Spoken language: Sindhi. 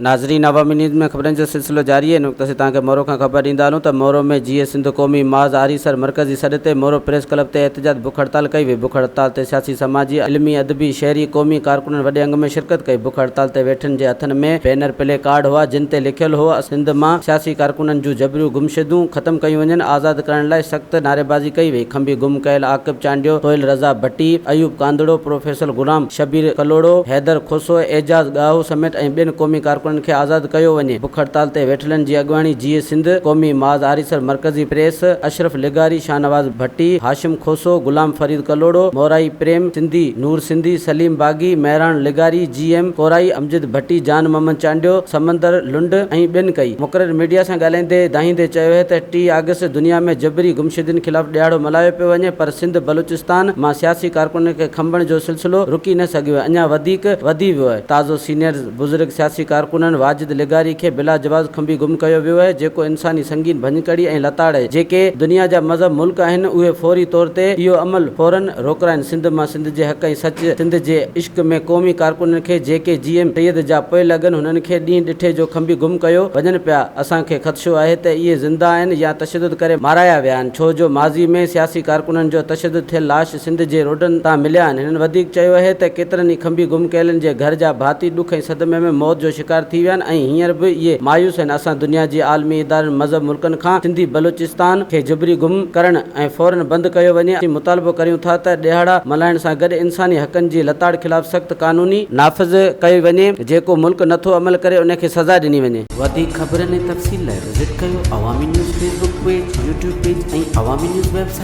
ناظرين عوامي نيوز ۾ خبرن جو سلسلو جاري آهي ان وقت اسين توهان کي مورو کان خبر ڏيندا هلون ته مورو ۾ جيئي سنڌ قومي محاذ آريسر مرڪزي سڏ تي مورو پريس ڪلب تي احتجاج بک هڙتال ڪئي وئي بک هڙتال تي سياسي سماجي علمي ادبي شهري قومي ڪارڪنن وڏي انگ ۾ شرڪت ڪئي بک هڙتال تي ويٺن جي هٿن ۾ بينر پلي ڪارڊ هئا جن تي لکيل هو سنڌ مان سياسي ڪارڪنن جون جبريون گمشدون ختم ڪيون وڃن آزاد ڪرڻ لاء سخت نعريبازي ڪئي وئي کنڀي گم ڪيل عاقب چانڊيو سهيل رضا ڀٽي ايوب ڪانڌڙو پروفيسر غلام شبير ڪلهوڙو، حيدر کوسو، اعجاز ڳاهو سميت ۽ ٻين قومي ڪارڪنن کي آزاد ڪيو وڃي. بک هڙتال تي ويٺلن جي اڳواڻي جيئي سنڌ قومي محاذ آريسر مرڪزي پريس، اشرف لغاري، شاهنواز ڀٽي، هاشم کوسو، غلام فريد ڪلهوڙو، مورائي پريم سنڌي، نور سنڌي، سليم باغي، مهراڻ لغاري، جي ايم ڪورائي، امجد ڀٽي، جان محمد چانڊيو، سمندر لنڊ ۽ ٻين ڪئي. مقرر ميڊيا سان ڳالهائيندي دانهيندي چيو اهي ته 30 آگسٽ دنيا ۾ جبري گمشدين خلاف ڏهاڙو ملهايو پيو وڃي پر سنڌ، بلوچستان مان سياسي ڪارڪنن کي کنڀڻ جو سلسلو رڪي نه سگهيو ۽ اڃا وڌيڪ وڌي ويو آهي. تازو سينيئر بزرگ سياسي ڪارڪنن واجد لغاري کي بلا جواز کنڀي گم ڪيو ويو آهي جيڪو انساني سنگين ڀڃڪڙي ۽ لتاڙ آهي. جيڪي دنيا جا مذهب ملڪ آهن اهي فوري طور تي اهو عمل فورن روڪرائن. سنڌ مان سنڌ جي حق ۽ سچ سنڌ جي عشق ۾ قومي ڪارڪنن کي جيڪي جي ايم سيد جا پوئلڳن هنن کي ڏينهن ڏٺي جو کنڀي گم ڪيو وڃن پيا. اسان کي خدشو آهي ته اهي زنده آهن يا تشدد ڪري مارايا ويا آهن ڇو جو ماضي ۾ سياسي ڪارڪنن جو تشدد ٿيل لاش سنڌ جي روڊن تان مليا آهن هنن وڌيڪ چيو اهي ته ڪيترن ئي کنڀي گم ڪيلن جي گهر جا ڀاتي ڏک ۽ صدمي ۾ موت جو شڪار ٿي ويا آهن ۽ هينئر به اهي مايوس آهن اسان دنيا جي عالمي ادارن مذهب ملڪن کان سنڌي بلوچستان کي جبري گم ڪرڻ ۽ فورن بند ڪيو وڃي اسين مطالبو ڪريون ٿا ته ڏهاڙا ملهائڻ سان گڏ انساني حقن جي لتاڙ خلاف سخت قانوني نافذ ڪيو وڃي جيڪو ملڪ نٿو عمل ڪري ان کي سزا ڏني وڃي. وڌيڪ خبرن ۽ تفصيل لاء وزٽ ڪيو Awami news Facebook page, YouTube page ۽ Awami news website.